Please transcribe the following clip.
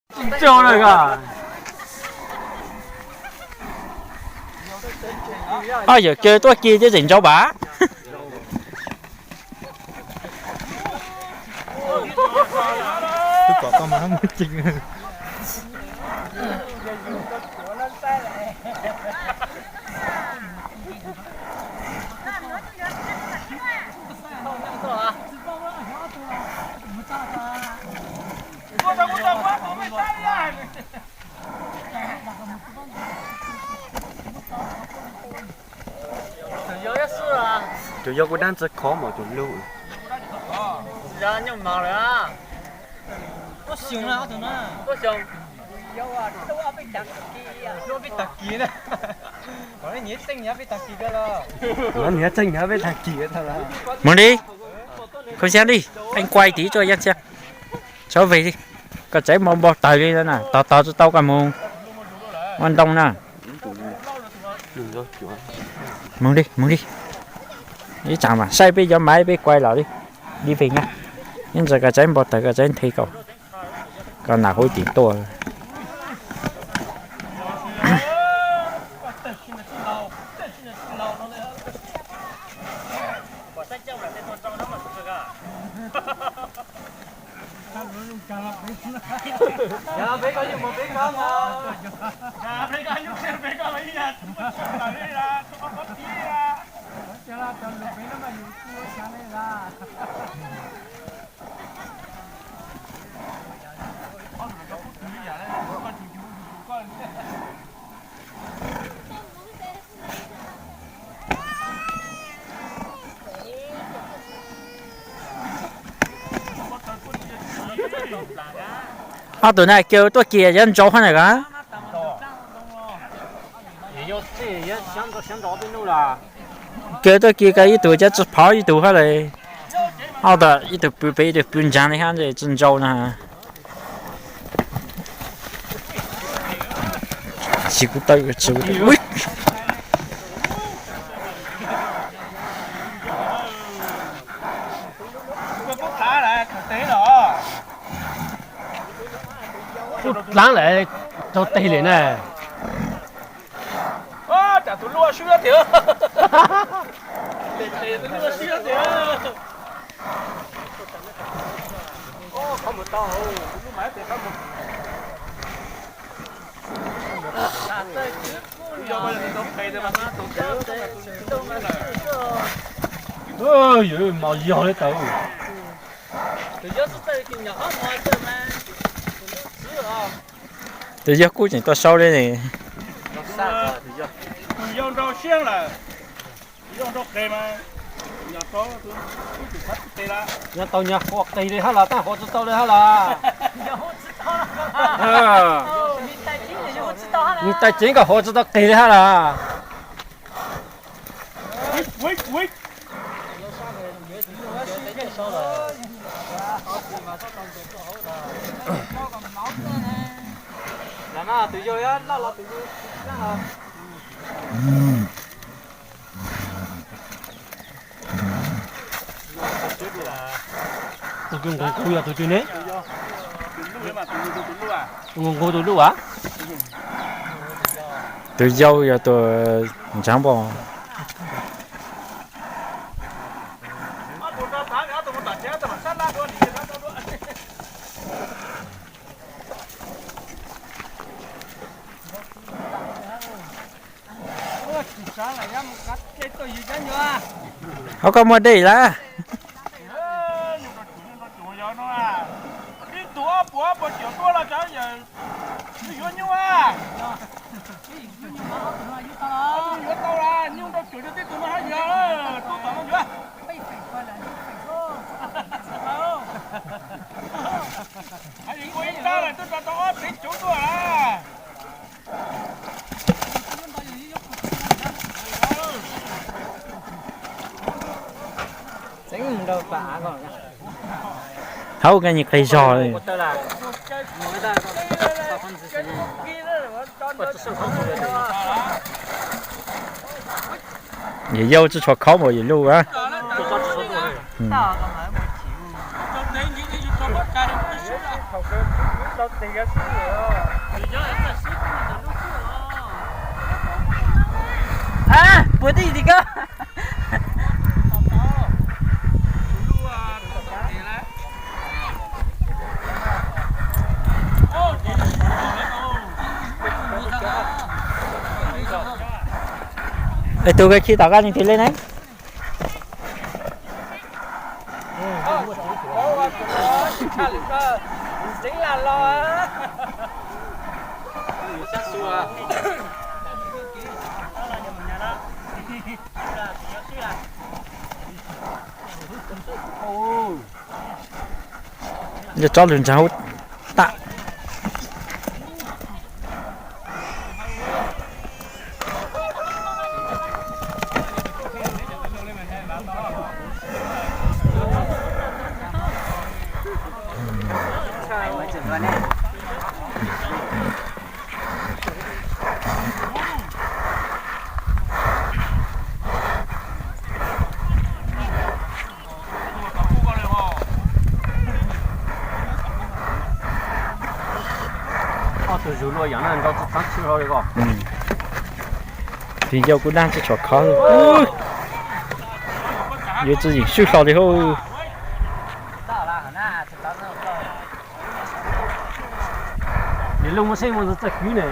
Tsis tso lawm. Ob yawm caw tuaj kis thiab tseem ntsaus npav. Tus yau kuj dab ntxwg khov mas tus lug. Mus li, khuv xyab li, peb quay tim tuaj yab ntxiag. Txhob veg li, koj tsev npau npau taws li na, tos tos tsis tau koj mus ua ntoo na. Mus li, mus li. Ib tsam mas saib peb cov maiv peb quay los li. Li veg na, ib ntsis koj tsev npau taws koj tsev nthe koj, koj nam huv tim tuaj. Ob tug na, kaw tuaj kis yuav ntsaus hab na. Kaw tuaj kis ko ib tug cov tsis phov ib tug hab le. Ob tug ib tug pw pem ib tug pw ntsaag li hab tsis ntsaus na. Tsis kuv tawm tsis kuv tawm. Kuj dlaab lawm, raug teg lawm na. Yog mos yog li tawm. Tus yawg kuj tseem tuaj saub li. Nyob tau nyag huam qig li hab los, tab huam tsis tau li hab los. Nws tais ceev kom huam tsis tau qig li hab los. Tus yawg loj los tus yawg. Tus nqus yog tus twg ne? Tus nqus tus luj as? Tus yau yog tus ntshaav npua. Ho koj muaj dej lawm. Hauv koj nyias qig zog li. Yawm yau tsis tshua khov npaum yawm luj a. Ab, puas tij tim koj? Es tus koj khi tom koj leej twg li ne? Yog tsob lug ntsaag hauv tam. Ob tug zug luaj yam no nrau tsis txheeb tshwj hlo li ko. Tis ncauj kuj daj tsis tshua khov. Yuav tsis yeem swj hlo li hauj. Nws lub muab seb muaj txawj kwv ne.